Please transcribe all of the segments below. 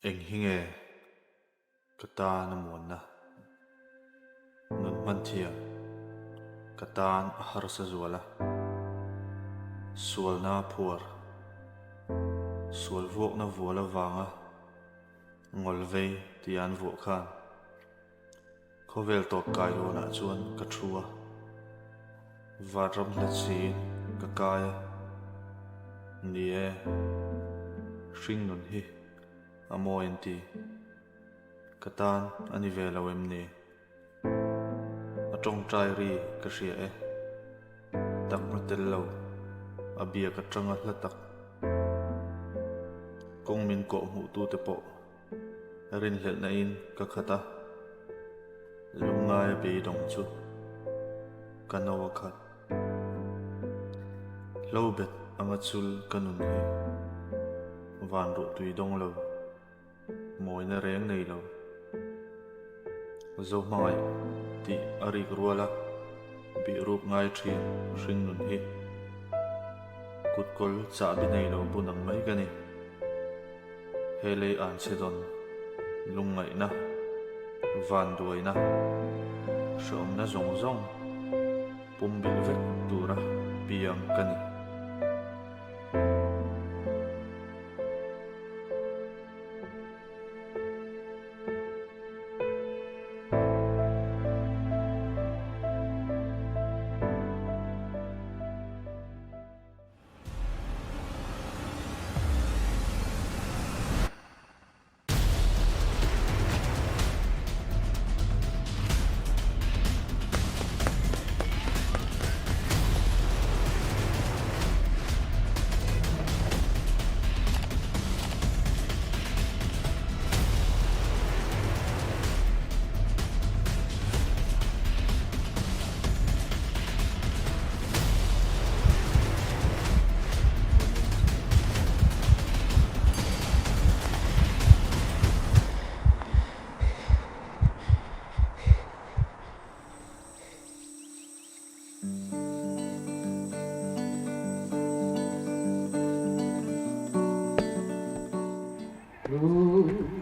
Eng hi nge ka tan a muanna? Nun hman thiam ka tan a harsa zual a, sualna phuar, sual vuakna vual avanga ngawl vei tia an vuah khan Khawvel tawp kai lawnah chuan ka thu a, vanram hlat siin ka kai a, ni e, hringnun hi a mawi an ti, ka tan a ni ve lo em ni? A tawngtai ri ka hria e, takna tel lo a biak atanga hla tak, kawng min kawh hmuhtute pawh Rinhlelhna in ka khat a, lungngaia beidawng chu ka no a khat. Hlobet anga chul ka nun hi van ruh tui dawng lo, mawina reng nei lo. Zo hmangaih tih a rik rual a, bih ruk ngai thin hring nun hi kutkawl chahbi nei lo bun ang mai ka ni. He lei an chhe dawn lungngaihna, vanduaina, hrehawmna zawng zawng pumbilh vek tura piang ka ni.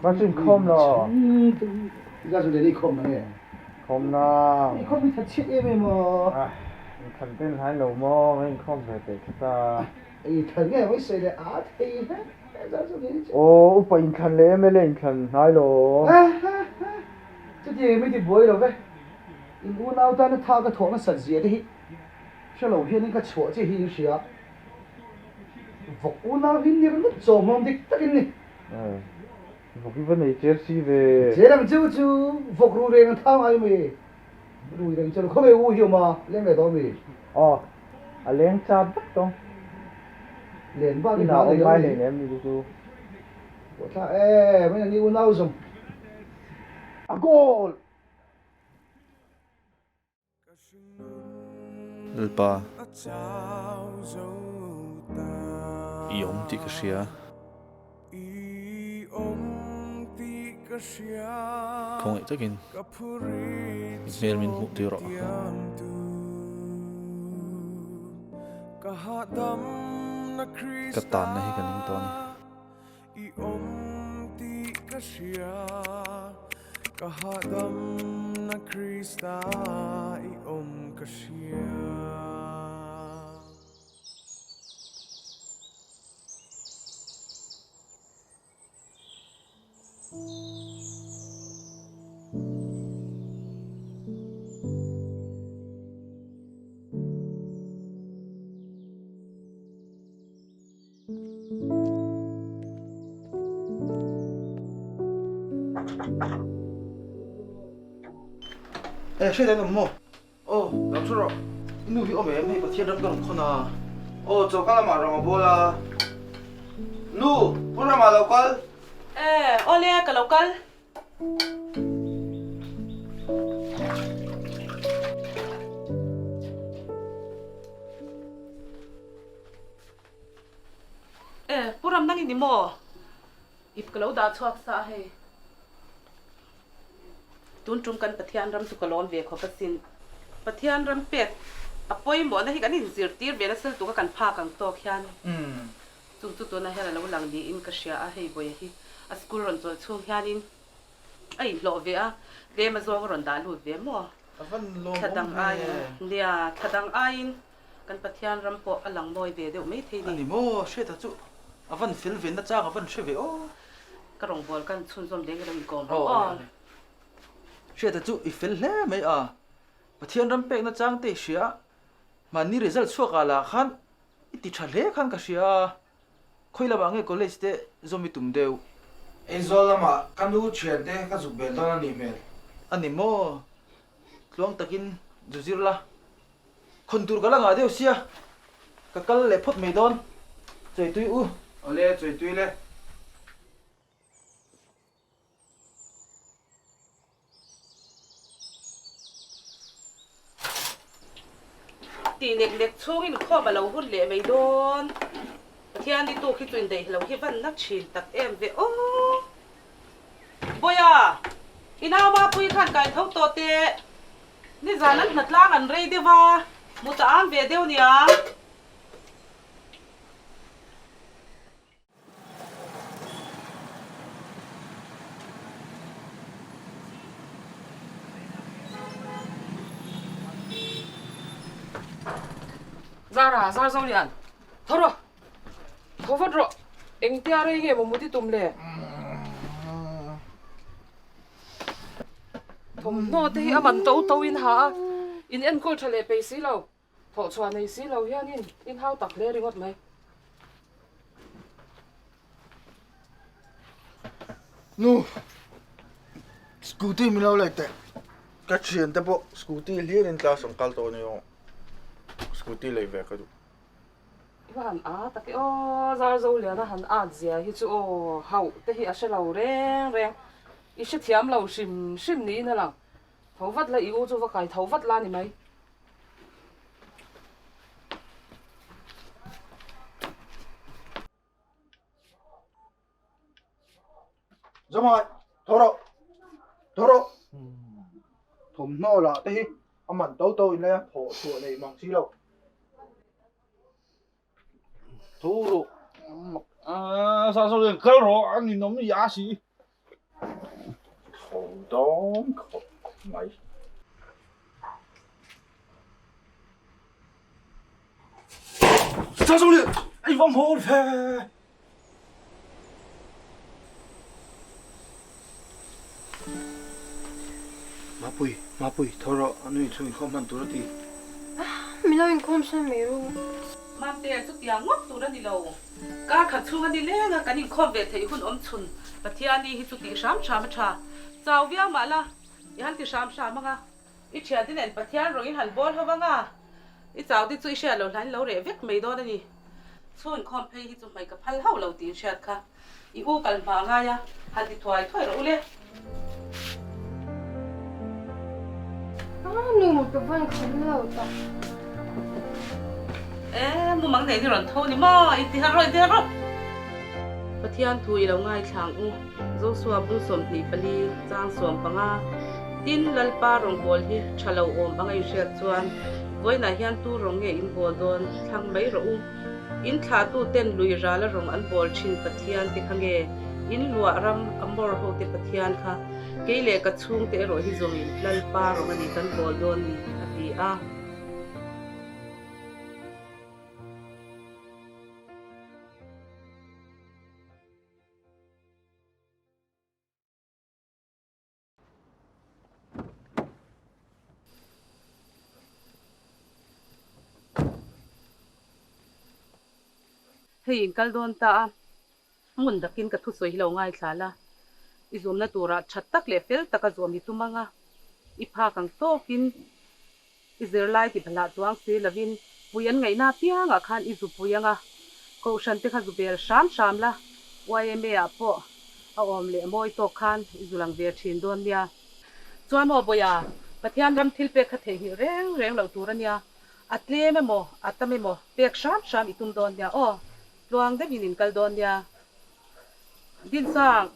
Ka chu inkhawm lo. Ka chu leh inkhawm na nge? Khawm na. Inkhawm hi that chhiat em em aw. Ah, inthan ten hlai lo maw, ka inkhawm ve teh khat a. Inthan nge mai sawi leh a thei hle. Aw, upa inthlan leh MLA inthlan hnai lo. Chutiang em i ti buai lo ve. In unau tana tha ka thawh nasat zia te hi hre lo hianin ka chhuah che hi in hria. Vawk unau hi ni ringawt chawhmawm dik tak in ni. Vawk i va nei cher si ve. Cher ang cheu chu vawk ru reng an thau ngai mi. Rui reng chu khawnge u hi awm a, leng leh dawn mi. Aw, a leng chat vek tawng. Len bak i Inah hna awm nei lo ngai mi. hlei nem ni chu chu. Pawh thla em a ni unau zawng. A goal! Lalpa, i awm tih ka hria. Khawngaih takin i hmel min hmuh tir rawh. Ka tanna hi ka ning tawh a ni. I awm tih ka hria, ka hahdamna Krista i awm ka hria. E hriat an awm maw? Aw, lo thu rawh. I nu hi awm em? Hei Pathian ram ka rawn khawn a. Aw, choka lamah rawng a bawl a. Nu, Pu Rama lo kal. E, aw le, ka lo kal. E, Pu Ram nang i ni maw? Ip ka lo dah chhuak sa a hei. Tun tum kan Pathian ram chu ka lawm ve khawp asin. Pathian ram pek a pawimawhna hi kan inzirtir ve nasa lutuk a kan phak ang tawk hian. Chung chu tunah hian a lo lang niin ka hria a, hei Bawiha hi. A school rawn chawlh chhung hianin a inhlawh ve a, tlem a zawng a rawn dah lut ve maw? Thla dang aiin, nia, thla dang aiin kan Pathian ram pawh a lang mawi ve deuh mai thei ni. A ni maw? Hriata chu a van fel ve na chang a van hre ve aw. Ka rawngbâwl kan chhunzawm leng ka lo inkawm rawh aw. Hriata chu i fel hle mai a, Pathian ram pekna chang te i hria a, mahni result chhuak ah lah khan i ti tha hle khan ka hria a, khawi lamah nge college te zawm i tum deuh? Aizawl lamah ka nu thian te ka zuk bel dawn a nih hmel. A ni maw? Tluang takin zu zir la, khawn tur ka la ngah deuh sia, ka kal leh phawt mai dawn, chawitui u. Awle, chawitui le. Tih nek nek chhungin khawm a lo hun leh mai dawn. Pathian ni tuk hi chu indaih lo hi van na thin tak em ve aw. Bawiha, i nau Mapui khan kai tho tawh teh. Nizan an hnatlang an rei deuh a, mut a am ve deuh niang. Zara, Zar Zolian, tho rawh, tho vat rawh, engtia rei nge maw muti tum le? Thawmhnaw te hi a man to to in ha a, in enkawl tha leh peih si lo. Thawh chhuah nei si lo hianin in hau tak hle ringawt mai. Nu, scooty min lo lei teh. Ka thian te pawh scooty hlir in class an kal tawh a ni aw. Scooty lei ve ka duh. I va han a tak e aw, Zarzoliana han at zia hi chu aw, hauh te hi a hre lo reng reng. I hrethiam lo hrim hrim niin a lang. Tho vat la i u chu va kai tho vat la ni mai. Zawmai, tho rawh, tho rawh. Thawmhnaw lah te hi a man to to in lai a, thawh chhuah nei mang si lo. Tho rawh, sa sa hian kal rawh, a ninawm i a si. Tho dawn khawp mai. Sa sa hian ei vang haw fe. Mapui, Mapui, tho rawh, a nu inchhung inkhawm hman tur a ti. Min lo inkhawm sawn mai ru. Mamte, chutiang ngawt tur a ni lo. Kar khat chhung a ni leng a, kan inkhawm ve theih hun awm chhun Pathiani hi chu tih hram hram a tha. Chau viau mah la, i han ti hram hram ang a. I thiante nen Pathian rawng in han bawl ho vang a, i chau te chu i hriat loh hlain lo reh vek mai dawn a ni. Chhun khawm phei hi chu hmai ka phal hauh lo tih in hriat kha. I u kal hma ngai a, han ti thuai thuai rawh u le. A nu ka van kham lo tak. E, mumang nei ni rawn tho ni maw? I ti har rawh, i ti har rawh. Pathian thu i lo ngaithlang u, Josua bung 24 chang 15. Tin, Lalpa rawngbâwl hi ṭha lo awm anga inhriat chuan, vawiinah hian tu rawng nge in bâwl dawn thlang mai rawh u. In thlahtuten lui râla rawng an bâwl ṭhin Pathian te kha nge? In luah ram Amor hote Pathian kha kei leh ka chhûngte erawh hi zawngin Lalpa rawng a ni kan bâwl dawn ni, a ti a. Hei in kal dawn ta a, hmun dakin ka thusawi hi lo ngaithla la, i zuamna turah that tak leh fel taka zuam i tum ang a, i phak ang tawkin I zirlai ti bala chuang si lovin pui an ngaihna apiangah khan i zu pui ang a, kohhran te kha zu bel hram hram la, YMA ah pawh a awm leh mawi tawk khan i zu lang ve thin dawn nia. Chuan aw Bawiha, Pathian ram thil pek kha theihnghilh reng reng loh tur a nia, a tlem emaw a tam emaw pek hram hram i tum dawn nia aw, tluang deuhin in kal dawn nia. Dinsang.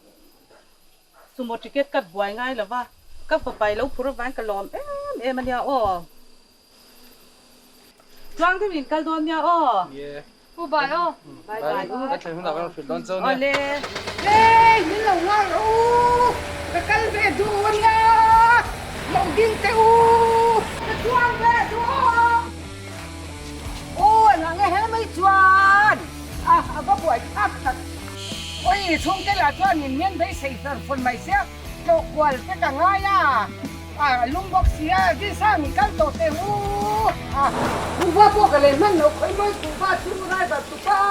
Sumo ticket ka buai ngai lo va, ka fapa i lo phur avangin ka lawm em em a nia aw. Tluang deuhin kal dawn nia aw. U bye aw. Bye bye. Kan thlen hunah kan rawn hrilh dawn chauh nia. Awle. Hey, min lo nghal rawh u. Ka kal ve duh a nia. Lo ding teh u. Ka chuang ve duh aw. Aw, engah nge he mai chuan a a va buai thlak tak. Awi, chhungte lah chuan min men beisei fer fun mai sia, tlawh kual te ka ngai a. A lung bawk si a, Disa min kal tawh teh u a. Kuhva pawh ka leh hman lo khawi mawi kuhva chu driver tupa.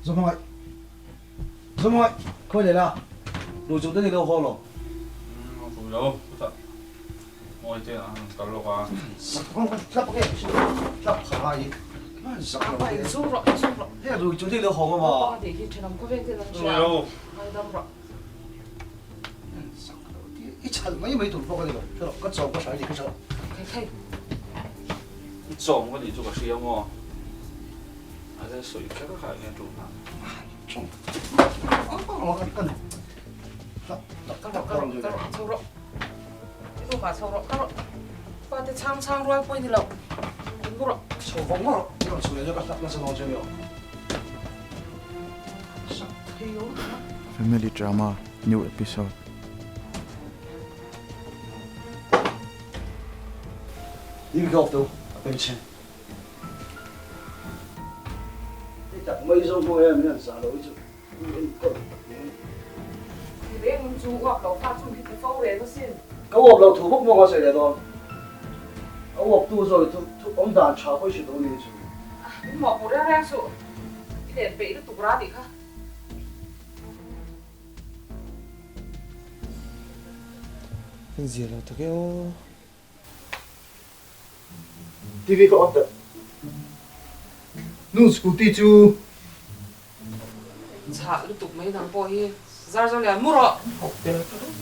Zohmangaih Zohmangaih khawi leh la rui chung te ni lo haw lo. Umm rui lo chutah ngawi te ah han kal lawk a. Zak rawh ka tlap nge tlap kha ngai i zak lo te. Insum rawh insum rawh. He rui chung te ni lo haw ngam a. Naupang a tih hi thenawm khawvel te an hria a ngaidam rawh. Zak lo te i chhalh mai mai tur pawh ka ni lo hre rawh ka chawm ka hrai ni ka hre rawh. Thei thei. I chawm ka nih chu ka hria maw? A zai sawi kher kha enge tul na? Ka rawh ka rawh ka rawh chho rawh. I room ah chho rawh ka rawh. Pa te chhang chhang rual pawh i ni lo. In mu rawh. Chho vawng rawh. I rawn chho leh zawk a hlak nasa dawn che mi aw. Sak thei aw. Family drama new episode. Ni ka off deuh a peng chhin. Hei tak mai zawng pawh hian min han zah loh hi chu mi enkawl tak mai a ni. Ni reng in chu uap lo kha chu hi ti fo reng asin. Ka uap lo thu bawk maw ka sawi leh dawn. A uap tu zawk hi thu thu awm dan tha pawh i hre dawn ni chu. Min mawhpawh reng reng suh. I len peih lutuk ra tih kha. Kan zia lo tak e aw. TV ka off dah. Nu scooty chu. Chhah lutuk mai nang pawh hi zar zar lian mu rawh. Hawk tel ka ring.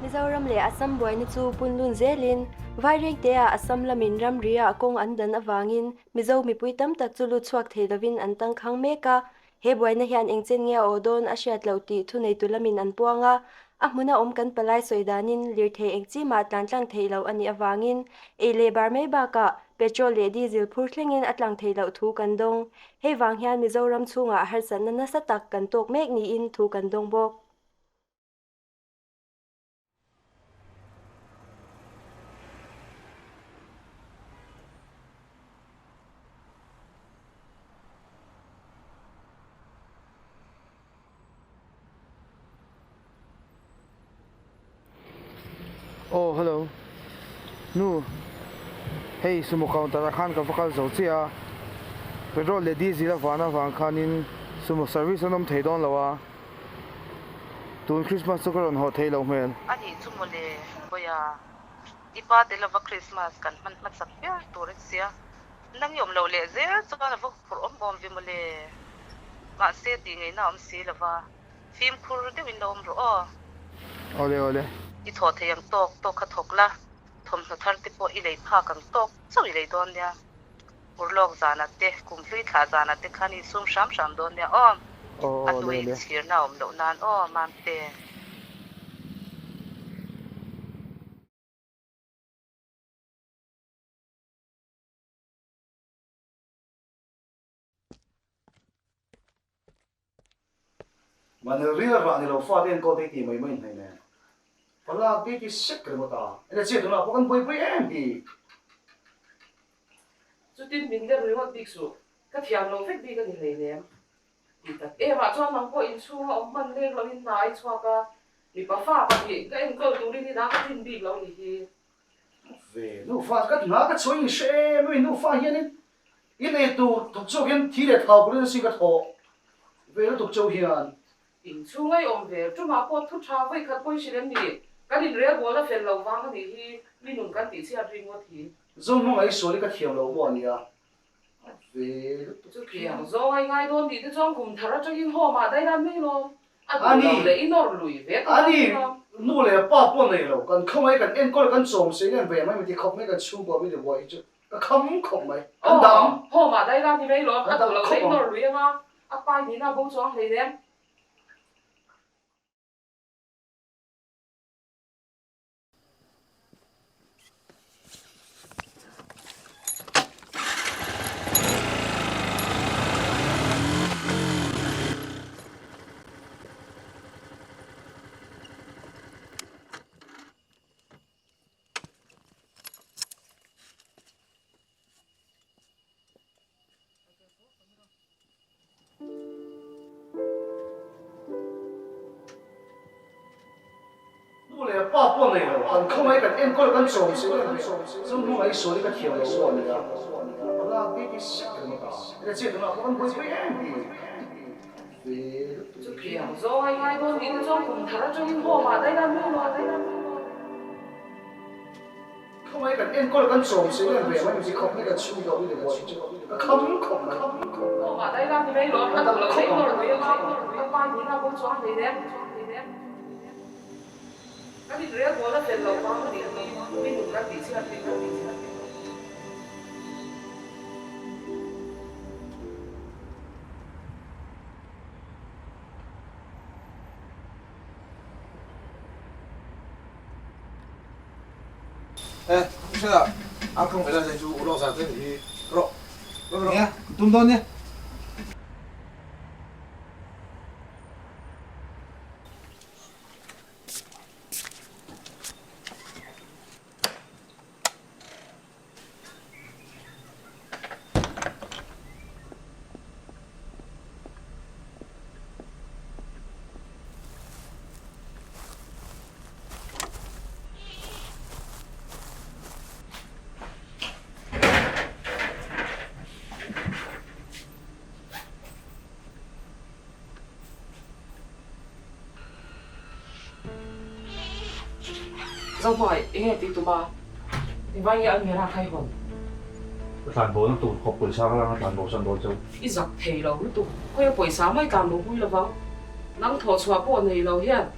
Mizoram leh Assam buaina chu punlun zelin Vairengte-ah Assam lamin ramri-ah kawng an dan avangin Mizo mipui tam tak chu lut chhuak thei lovin an tangkhang mek a. He buaina hian engchen nge a aw dawn a hriat loh tih thuneitu lamin an puang a, a hmuna awm kan palai sawi danin lirthei eng chi mah tlan tlang theih loh a nih avangin ei leh bar mai bakah petrol leh diesel phur thlengin a tlang theih loh thu kan dawng. Hei vang hian Mizoram chhungah harsatna nasa tak kan tawk mek niin thu kan dawng bawk. Aw hello nu hei sumo counter ah khan ka va kal zo chiah a petrol leh diesel a van avang khanin sumo service an awm thei dawn lo a. Tun Christmas chu ka rawn haw thei lo hmel. A nih chu mawle, Bawiha, i pa te lova Christmas kan hman hmasak viau tur a sia. Nang i awm loh leh zel chuan a va phurh awm awm ve mawle. Mahse tih ngaihna a awm si lova, fimkhur deuhin la awm rawh aw. Awle awle. I thawh thei ang tawk tawk kha thawk la, thawmhnaw thar te pawh i lei phak ang tawk chauh i lei dawn nia. Urlawk zanah te, kumhlui thlah zanah te khan i insum hram hram dawn nia aw. A hnua inchhirna a awm loh nan aw, Mamte. Mahni ril rah ni lo fate enkawl te hi tih mai mai in hnaih nen. Palak te hi ti sek ringawt a, enge chiah tunah pawh kan buaipui em hi. Chutin min dem ringawt bik suh, ka thiam lo vek bik a ni hleinem. Ti tak em ah chuan nang pawh inchhunga awm hman leng loin hna ai chhuak a, mipa fa pahnih ka enkawl turin inah ka tlin bik lo ni hi. Ve, nufa ka hna ka chhuah in hre em em nufa hianin i nei tur thawk chhuak hian thi leh thau burin asin ka thawh ve lutuk chauh hian. Inchhung ai awm ve, tumah pawh thu tha vawi khat pawi hrilh em ni? Kan inrel bawl a fel lo vang a nih hi, mi nun kan tih chhiat ring ngawt hi. Zo hmangaih sual hi ka thiam lo maw ania ve lutuk. Chutiang zawng ai ngai dawn tih te chuan kum thar atangin home ah daih lan mai lawm. A duh lo leh i nawr lui ve ta Ani nu leh pa pawh nei lo, kan khawngaih kan enkawl kan chawm sei nen ve mai miti khawp mai kan chhungkua mi buai hi chu ka kham khawp mai. Kan dang. Home ah daih lan ni mai lawm, a duh lo leh i nawr lui anga a pai nihna bo chuang hleinem. Nu leh pa pawh nei lo, kan khawngaih kan enkawl kan chawm si em ve, chu hmangaih sual hi ka thiam lo maw ania, palak te ti sek ringawt a, enge chiah tunah pawh kan buaipui em hi ve lutuk. Chutiang zawng ai ngai dawn tih te chuan kum thar atangin home ah daih la mai maw. Khawngaih kan enkawl kan chawm si em ve mai mi khawp mai kan chhung deuh ni buai chu ka kham khawp mai. Aw mah dai la ni mai lawm a duh lo leh nawr lui anga ka pa in a bo chuang hlei nem kan in rel bawl a fel lo vang a nih hi mi nun kan tih chhiat tih kan tih chhiat tih. E, hria a kang vela zai chu ulawk zar te hi rawh. Nia, tum dawn nia. Zohnuai, eng nge tih tum a? Engvai nge Almira kha i hawn? Ka tlan bo na tur khawp pawisa ka langa tlan bo san dawn chauh. I zak thei lo lutuk, khawi a pawisa mai tlan bo pui lovang. Nang thawh chhuah pawh nei lo hian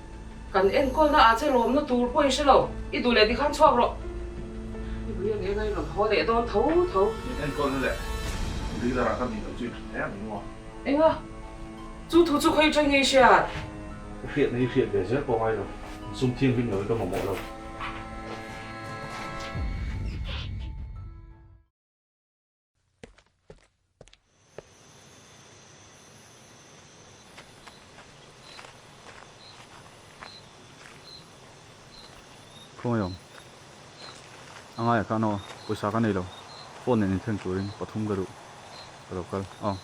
kan enkawlna ah che lawmna tur pawh i hre lo, i duh leh tikhan chhuak rawh. I bui ang eng a i rawn haw leh dawn tho tho. Min enkawlna leh dealer ah ka nih loh chu i tha hle ang maw? Enga? Chu thu chu khawi tang nge i hriat? Ka hriatna hi hriat ve zel pawh ngai lo, insum thianghlim lo hi ka mamawh lo. Khawngaih awm. A ngaia khan aw, pawisa ka nei lo. Phone nen inthen turin pathum ka duh. Ka lo kal aw.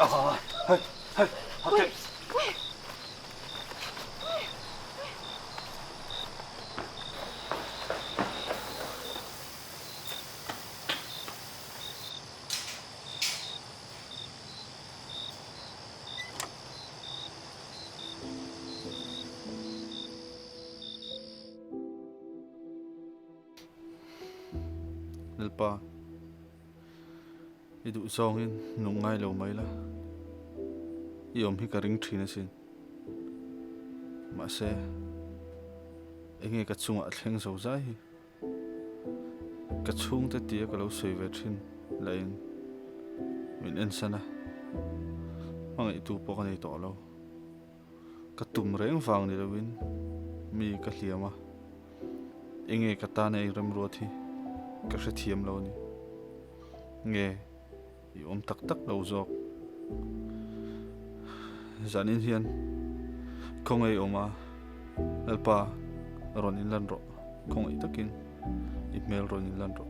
Hei, hei, ha teh. Lalpa, i duh zawngin nung ngai lo mai la, i awm hi ka ring thin asin. Mahse, enge ka chungah thleng zo zai hi? Ka chhungte tia ka lo sawi ve thin lahin min ensan a, hmangaihtu pawh ka nei tawh lo. Ka tum reng vang ni loin mi ka hliam a, enge ka tana i remruat hi ka hrethiam lo a ni. Nge i awm tak tak lo zawk? Zanin hian khawngaih awm a, Lalpa rawn inlan rawh, khawngaih takin i hmel rawn inlan rawh.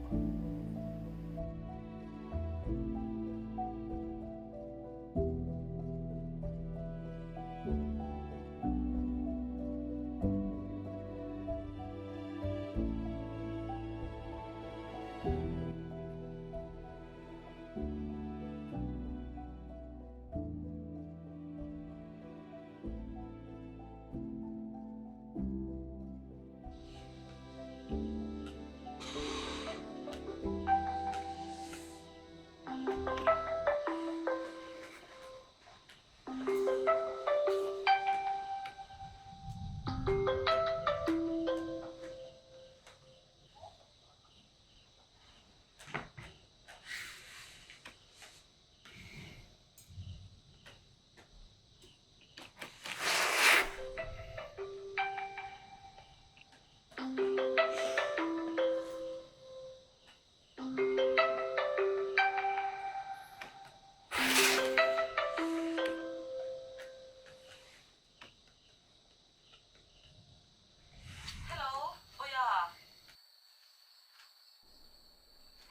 Hello, Oia.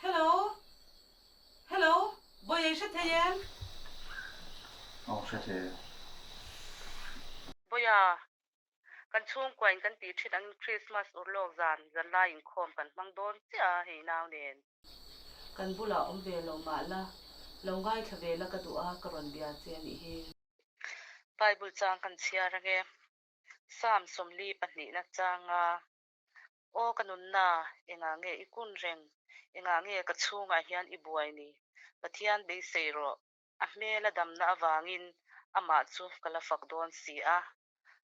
Hello. Hello, Bawiei hre thei em? Aw hre thei e. Bawiha, kan chhungkuain kan tih thin angin Christmas urlawk zan zanlai inkhawm kan hmang dawn chiah a hei nau nen. Kan bulah awm ve lo mah la, lo ngaithla ve la ka duh a, ka rawn bia che a nih hi. Bible chang kan chhiar ange, Psalm 42na changa Aw ka nunna, engah nge i kun reng? Engah nge ka chhungah hian i buai ni? Pathian beisei rawh, a hmel a damna avangin amah chu ka la fak dawn si a,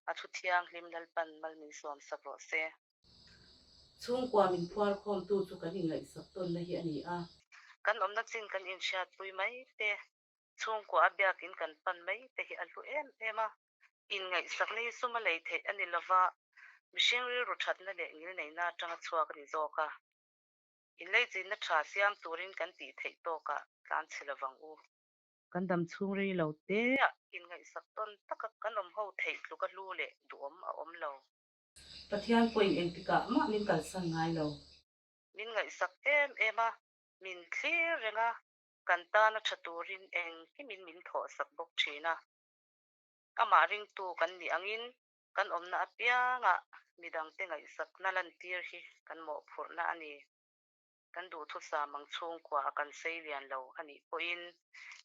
a thu thianghlim Lalpan mal min sawm sak rawh se. Chhungkua min phuar khawmtu chu kan inngaihsak tawnna hi a ni a. Kan awmna chin kan inhriatpui mai te, chhungkua a biakin kan pan mai te hi a hlu em em a. Inngaihsakna hi sum a lei theih a ni lova, mihring rilru thatna leh ngilneihna atanga chhuak a ni zawk a. Inleichinna tha siam turin kan tih theih tawkah tlan chhe lovang u. Kan dam chhung rei lo te ah inngaihsak tawn taka kan awm ho theih tluk a hlu leh duhawm a awm lo. Pathian pawhin engtikah mah min kalsan ngai lo. Min ngaihsak em em a, min thlir reng a, kan tana tha turin engkimin min thawhsak bawk thin a. Amah ringtu kan nih angin kan awmna apiangah midangte ngaihsakna lantir hi kan mawhphurhna a ni. Kan duhthusam ang chhungkua a kan sei lian lo a nih pawhin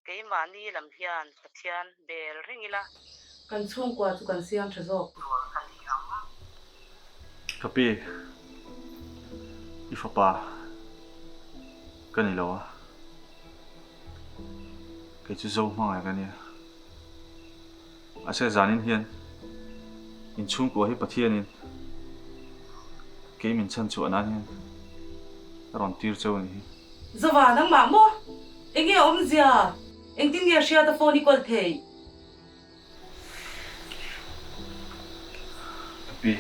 keimahni lam hian Pathian bel reng ila. Kan chhungkua chu kan siam tha zawk tur a ni ang. Ka pi, i fapa ka ni lo a, kei chu Zo hmangaih ka nia. Mahse zanin hian inchhungkua hi Pathianin kei min chhan chhuah nan hian a rawn tir cheu a nih hi. Zova, nangmah maw? Enge a awmzia? Engtin nge hriat a phone i kawl theih? Ka pi,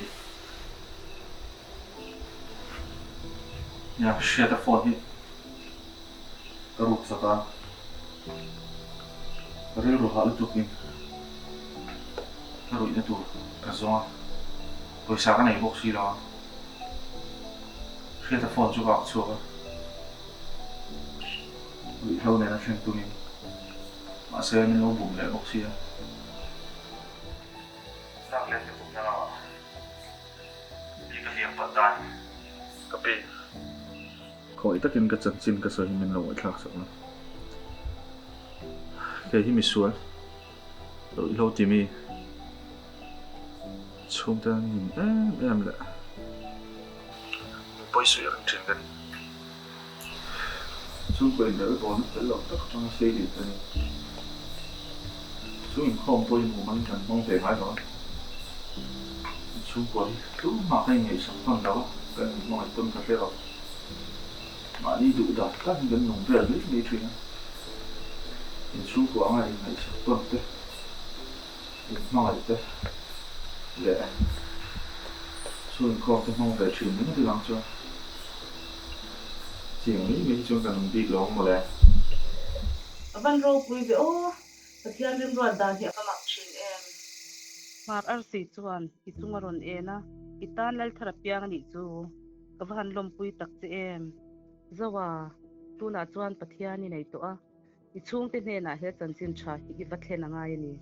nia hriat a phone hi ka ruk sak a, ka rilru hah lutukin ka ruihna tur ka zawng a, pawisa ka nei bawk si lo a, hriat a phone chu ka ak chhuak a, ruihhlo nena thleng tumin. Mahse min lo bum leh bawk sia. Lak let ka tumna lamah mi ka hliam palh ta a ni. Ka pi. Khawi takin ka chanchin ka sawi hi min lo ngaihthlak sak la. Kei hi misual lo i hlo ti mi chhungte an nin em em leh min pawi suih reng thin ka ni. Chhungkaw inrel bawlna fel lo tak atanga sei leh ka ni. Chu inkhawm pawhin mumal kan hmang ve ngai lo a. Chhungkua hi tumah ka inngaihsak hman lo a, kan inhmangaih pawn ka hre lo. Mahni duh dan takin kan nung vel mai mai thin a. Inchhungkua anga inngaihsak tawn te, inhmangaih te leh chu inkhawm te hmang ve thin ringawt ilang chuan chiang mai mai hi chuan ka nung bik lo ang mawle. A van ropui ve aw, Pathian rimruat dan hi a va mak thin em. Hmar arsi chuan i chung a rawn en a, i tan Lalthar a piang a nih chu. Ka va han lawmpui tak che em? Zoa, tunah chuan Pathian i nei tawh a, i chhungte hnenah he chanchin tha hi i va thlen a ngai a ni.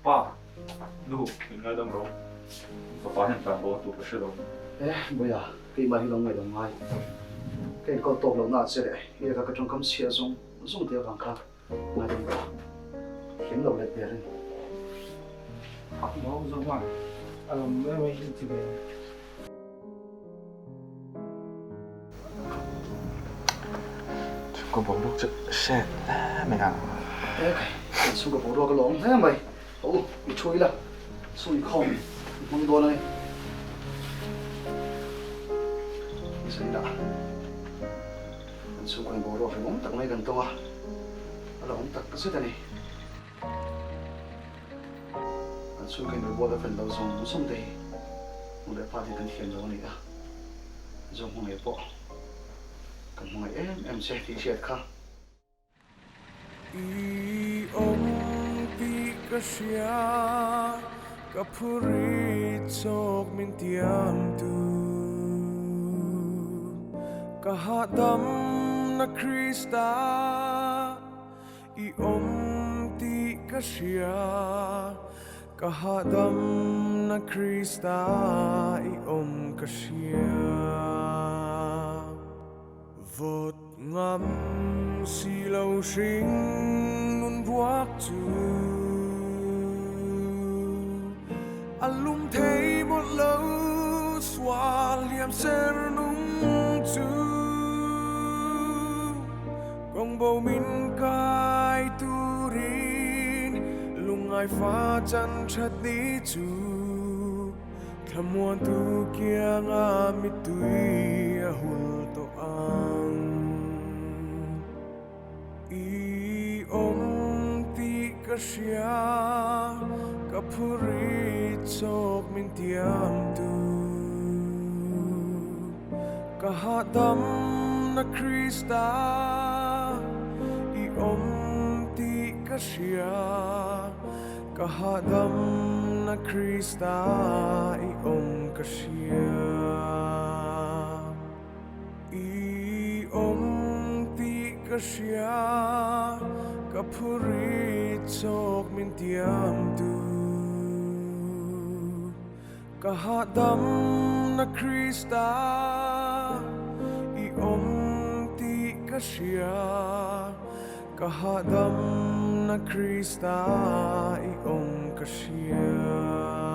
Pa, nu, min ngaidam rawh. Fapa hian tlan bo a tur ka hre lo. Eh, Bawiha, keimah hi lo ngaidam ngai. Ka inkawl tawk lohna ah che leh i laka ka tawngkam chhia zawng zawng te avang kha ngaidam rawh. Thiam lo let der in. Maw zawng a, a lam mai mai hi chi ve. Chhungkaw boruak chu hre hle mai a. E khai, kan chhungkaw boruak a lawm hle mai. A u, i thu ila, chhung inkhawm i hmang dawn a ni. I sawi ila, kan chhungkaw boruak hlawm tak mai kan tawng a, a lawm tak zet a ni. Kan chhungkaw inrelbual a fel lo zawng zawng te hi nu leh pa te kan thiam lo a ni a, zawng hmangaih pawh kan hmangaih em em che tih hriat kha. I awm tih ka hria, ka phurrit chawk min tiam tu. Ka hahdam na Krista. I awm tih ka hria, ka hahdamna Krista i awm ka hria. Vawt ngam si lo hring nun ruak chu a lum thei mawlh lo sual hliam ser nung chu. Kawng bo min kai turin lungngai fa chan that ni chu thlamuan tu kianga mittui a hul tawh ang. I awm tih ka hria, ka phurrit chawk min tiam tu. Ka hahdam na Krista i awm tih ka hria, Ka hahdam na Krista i awm ka hria. I awm tih ka hria, ka phurrit chawk min tiam tu. Ka hahdamna Krista i awm tih ka hria, Ka hahdamna Krista i awm ka hria.